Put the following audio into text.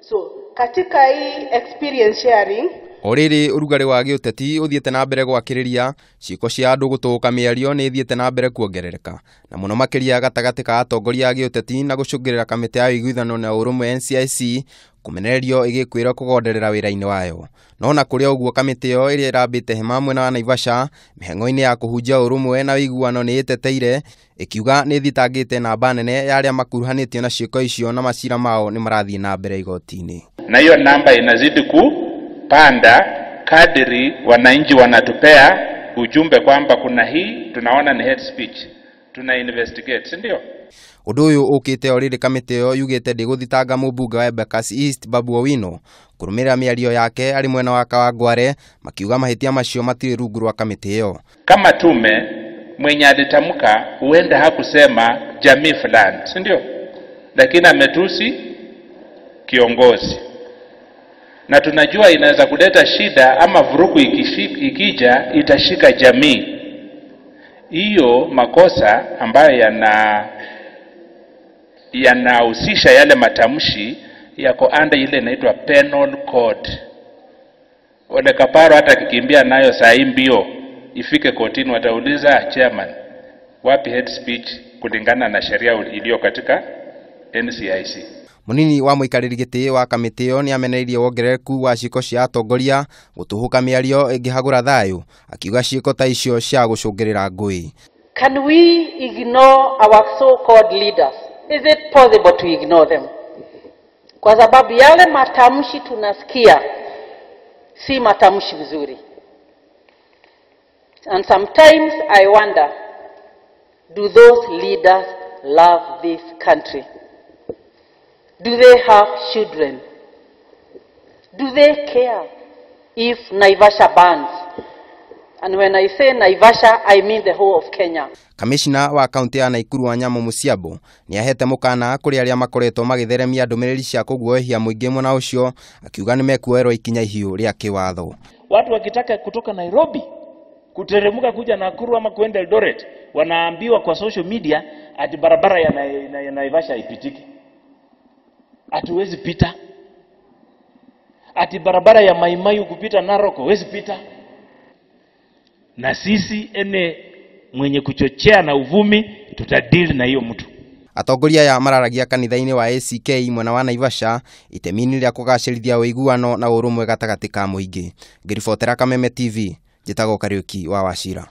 So katika hii experience sharing, O rĩrĩ ũrugarĩ wa gĩũteti ũthiĩte na mbere gwakĩrĩria, ciĩko cia andũ gũtũũka mĩario nĩ ithiĩte na mbere kuongerereka, na mũno makĩria gatagatĩ ka atongoria a gĩũteti na gũcũngĩrĩra kamĩtĩ ya ũiguithano na ũrũmwe NCIC kũmenererio ĩgĩkwĩrwo kũgonderera wĩra-inĩ wayo. No na kũrĩ ũguo kamĩtĩ ĩyo ĩrĩa ĩrambĩte hema mwena wa Naivasha mĩhang'o-inĩ ya kũhunjia ũrũmwe na ũiguano nĩ ĩteteire, ĩkiuga nĩ ĩthitangĩte namba nene ya arĩa makuruhanĩtio na ciĩko icio na macira mao nĩ marathiĩ na mbere igoti-inĩ. Na hiyo namba inazidi kupanda kadiri wananchi wanatupea ujumbe kwamba kuna hii tunaona ni hate speech, tuna investigate, si ndio? Ũndũ ũyũ ũkĩte o rĩrĩ kamĩtĩ ĩyo yugĩte ndĩgũthitanga mũmbunge wa Embakasi East Babu Owino kũrũmĩrĩra mĩario yake arĩ mwena wa Kawangware, makiuga mahĩtia macio matirĩ rungu rwa kamĩtĩ ĩyo. Kama tume mwenye alitamka huenda hakusema jamii fulani, si ndio? Lakini ametusi kiongozi, na tunajua inaweza kuleta shida ama vurugu ikija itashika jamii. Hiyo makosa ambayo yanahusisha yale matamshi yako under ile inaitwa penal code. Ole Kaparo hata akikimbia nayo saa hii mbio ifike kotini, watauliza chairman, wapi hate speech kulingana na sheria iliyo katika NCIC. Munini wa mũikarĩri gĩtĩ wa kamĩtĩ ĩyo nĩ amenereirie wongerereku wa ciĩko cia atongoria gũtũhũka mĩario ĩngĩhagũra thayũ, akiuga ciĩko ta icio cia gũcũngĩrĩra ngũĩ. Can we ignore our so-called leaders? Is it possible to ignore them? Kwa sababu yale matamshi tunasikia si matamshi vizuri. And sometimes I wonder, do those leaders love this country? Do they have children? Do they care if Naivasha burns? And when I say Naivasha, I mean the whole of Kenya. Kamishna wa kaunti ya Nakuru Wanyama Musiambo nĩ ahete mũkana kũrĩ arĩa makoretwo magĩtheremia ndũmĩrĩri cia kũguoyohia mũingĩ mwena ũcio, akiuga nĩ mekuoerwo ikinya ihiũ rĩa kĩwatho. Watu wakitaka kutoka Nairobi kuteremka kuja Nakuru ama kuenda Eldoret, wanaambiwa kwa social media ati barabara ya Naivasha haipitiki, hatuwezi pita, ati barabara ya Maimayu kupita Narok huwezi pita. Na sisi ene mwenye kuchochea na uvumi tutadili na hiyo mtu. Atongoria aya mararagia kanitha-inĩ wa ACK mwena wa Naivasha itemi-inĩ rĩa kũgacĩrithia ũiguano na ũrũmwe gatagatĩ ka mũingĩ. Ngĩribotera Kameme TV, njĩtagwo Kariũki wa Wachira.